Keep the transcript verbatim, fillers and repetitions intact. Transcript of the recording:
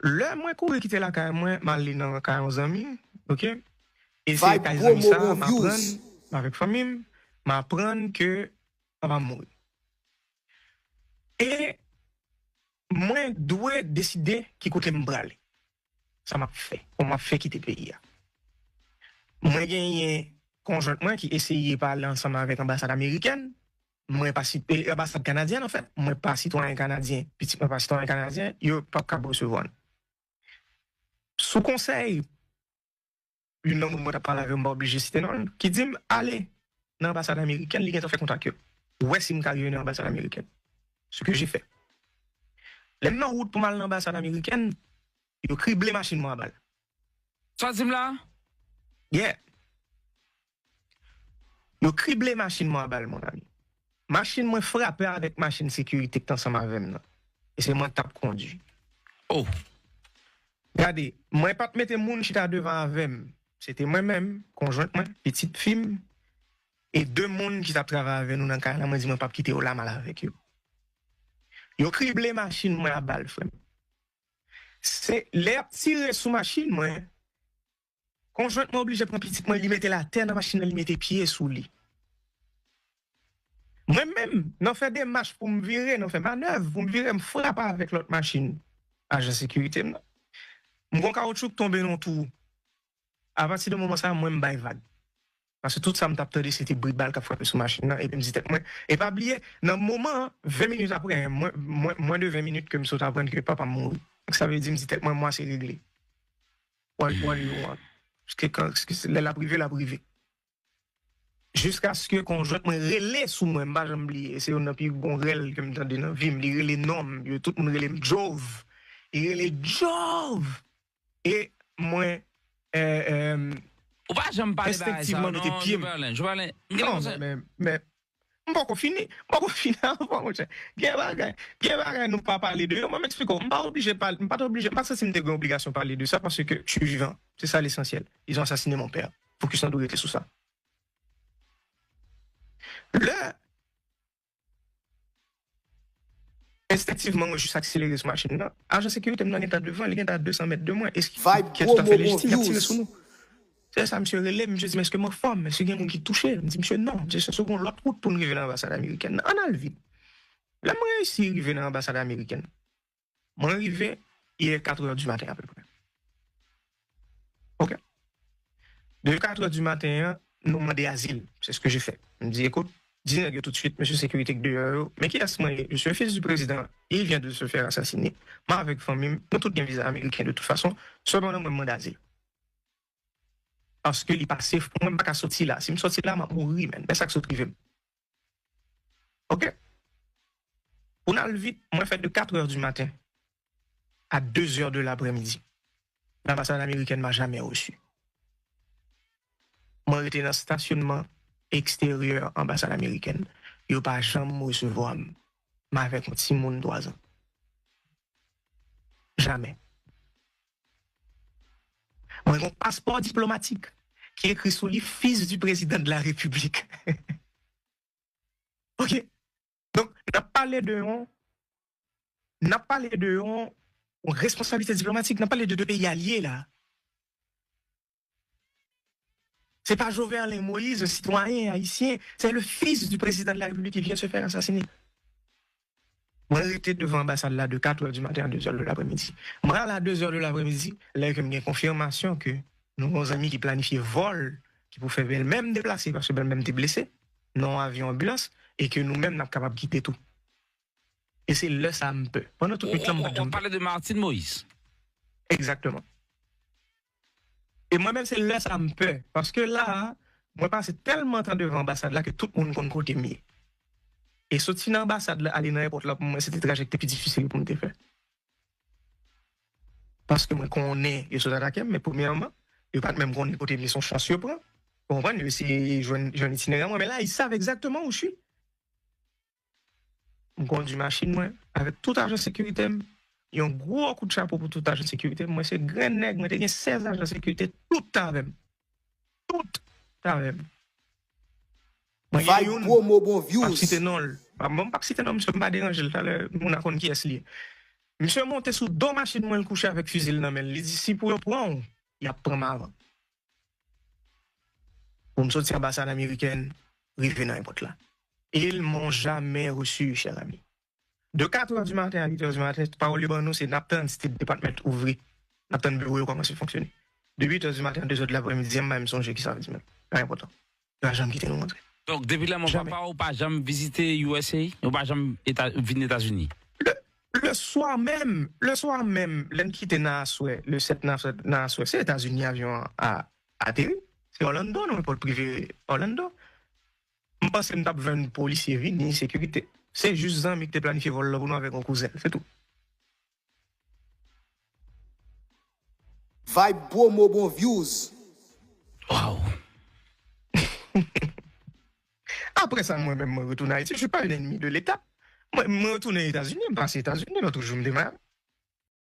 Lè mwen kouri kite lakay mwen, m ale nan kay yon zanmi, oke? E se kay zanmi sa a, m aprann, avèk fanmi m, m aprann ke papa m mouri. E mwen dwe deside ki kote m prale. Sa m ap fè, kòman m ap fè kite peyi a. Mwen genyen konjwent mwen ki eseye pale ansanm avèk anbasad amerikèn. Mwen pa si-, e, anbasad kanadyèn, anfèt. Mwen pa sitwayen kanadyen, pitit mwen pa sitwayen kanadyen, yo p ap kab resevwa n. Sou konsèy youn nan moun mwen t ap pale avè yo, m pa oblije site non l, ki di m, "Ale nan anbasad amerikèn, li gentan fè kontak yo. Wè si m ka rive nan anbasad amerikèn." Ce que j'ai fait. Lè m nan wout pou m al nan anbasad amerikèn, yo krible machin mwen a bal. Sa w di m la? Yeah. Yo krible machin mwen a bal, mon ami. Machin mwen frape avèk machin sekirite ki t ansanm avè m nan. E se mwen k t ap kondui. Oh. Gade, mwen pa t mete moun chita devan avè m. Se te mwen menm, konjwent mwen, pitit fi m, e de moun ki t ap travay avè nou nan kay la. Mwen di mwen p ap kite yo la, m al avèk yo. Yo krible machin mwen a bal, frè m. Se lè y ap tire sou machin mwen, konjwent mwen oblije pran pitit mwen, li mete l atè nan machin nan, li mete pye sou li. Mwen menm, nan fè demach pou m vire, nan fè manèv pou m vire, m frape avèk lòt machin ajan sekirite m nan. M gon kawotchou k tonbe nan twou. Apati de moman sa a, mwen m bay vag. Paske tout sa m t ap tande, se te bri bal k ap frape sou machin nan, epi m di tèt mwen, e pa bliye, nan moman an, ven minit apre, mwen, mwen, mwen de ven minit ke m sot aprann ke papa m mouri. Sa vle di, m di tèt mwen, mwa se regle. What, what do you want? Paske kan, paske lè l ap rive, l ap rive. Jiskaske konjwent mwen rele sou mwen, m pa janm bliye, se youn nan pi bon rèl ke m tande nan vi m, li rele non m, yo tout moun rele m Jove. Li rele Jove! E mwen, eh, eh, Ou pa janm pale bagay sa, enstenktivman mete non, pye m. Joverlen, Joverlen, m gen Non, konsa. men, men, men, m poko fini, m poko fini avan, monchè. Gen bagay, gen bagay nou pa pale de yo, mwen m eksplike w, m pa oblije pale, m pa t oblije, m pa santi m te gen obligasyon pale de sa, paske je suis vivant. C'est ça l'essentiel. Ils ont assassiné mon père. Fokis lan dwe rete sou sa. Lè Enstenktivman, mwen jis akselere sou machin nan. Ajan sekirite m nan gentan devan, li gentan a de san mèt de mwen. Eski Vibe ki tout afè lejitim, y ap tire sou nou. Se sa, misye rele m, misye di m, "Èske m anfòm? Èske gen moun ki touche?" M di, "Misye, non." M di, "Se sou yon lòt wout pou n rive nan anbasad amerikèn nan. Ann al vit." Lè mwen reyisi rive nan anbasad amerikèn, mwen rive, il est quatre heures du matin à peu près. Ok. De quatre heures du matin, nou mande azil. C'est ce que j'ai fait. M di, "Écoute, di nèg yo tout de suite, mesye sekirite k deyò yo, men kiyès mwen ye? Je suis un fils du président. Il vient de se faire assassiner. Mwen avèk fanmi m, nou tout gen viza ameriken de tout fason. Sepandan, mwen, m mande azil. Paske li pa safe pou mwen, m pa ka soti la. Si m soti la, m ap mouri, menn. Men sa k sot rive m." Ok. Pou n al vit, mwen fè de quatre heures du matin à deux heures de l'après-midi. L'ambassade américaine m'a jamais reçu. Mwen rete nan stasyonman eksteryè anbasad amerikèn. Yo pa janm resevwa m. M avèk yon timoun twa zan. Jamè. Mwen gen yon paspò diplomatik ki ekri sou li Fils du Président de la République. Ok. Donk, n ap pale de yon, n ap pale de yon, yon responsablite diplomatik, n ap pale de de peyi alye la. Se pa Jovenel Moïse, sitwayen ayisyen, c'est le fils du président de la République qui vient se faire assassiner. Mwen rete devan anbasad la de quatre heures du matin à deux heures de l'après-midi. Mwen ale à deux heures de l'après-midi, lè ke m gen konfimasyon ke nou gen yon zanmi ki planifye vòl ki pou fè bèlmè m deplase, paske bèlmè m te blese nan yon avyon anbilans, e ke nou menm n ap kapab kite tou. E se lè sa a m pè. Pandan tout nwit lan, m pa t janm pè. Ou pale de Martine Moïse. Egzakteman. E mwen menm, se lè sa a m pè. Paske la a, mwen pase tèlman tan devan anbasad la ke tout moun konn kote m ye. E soti nan anbasad la, ale nan èpòt la, pou mwen, se te trajè ki te pi difisil pou m te fè. Paske mwen konnen yo sot atake m, men premyèman, yo pa t menm konnen kote m ye, se yon chans yo pran. Ou konprann? Yo eseye jwenn, jwenn itinerè mwen, men la, ils savent exactement où je suis. M kondui machin mwen avèk tout ajan sekirite m. Yon gwo kout chapo pou tout ajan sekirite m. Mwen se grenn nèg, mwen te gen sèz ajan sekirite, tout t avè m. Tout t avè m. Mwen gen youn, m p ap site non l. M p ap site non misye, m pa deranje l, talè moun a konn kiyès li ye. Misye monte sou do machin mwen, l kouche avèk fizi l nan men l. Li di, "Si pou yo pran w, y ap pran m avan." Pou m soti anbasad amerikèn, rive nan èpòt la. Ils m'ont jamais reçu, cher ami. De quatre heures du matin à huit heures du matin, pawòl yo ban nou, se n ap tann State Department ouvri. N ap tann biwo yo kòmanse fonksyone. De huit heures du matin à deux heures de l'après-midi, m pa menm sonje ki sa vle di menm. Pa enpòtan. Yo pa janm kite nou rantre. Donk, depi lanmò papa w, ou pa janm vizite U S A? Ou pa janm eta, vin Etazini? Le, le soir menm, le soir menm, lè n kite nan aswè, le sèt nan aswè, nan aswè, se Etazini avyon an a, ateri. Se Orlando, nan èpòt prive Orlando. M panse m t ap jwenn polisye vini, sekirite. Se jis zanmi ki te planifye vòl la pou nou avèk yon kouzen, se tou. Vibe promo bon views. Wow. Apre sa, mwen menm, mwen retounen Ayiti. Je suis pas un ennemi de l'État. Mwen, mwen retounen Etazini, m pase Etazini, lòt jou m te Miami.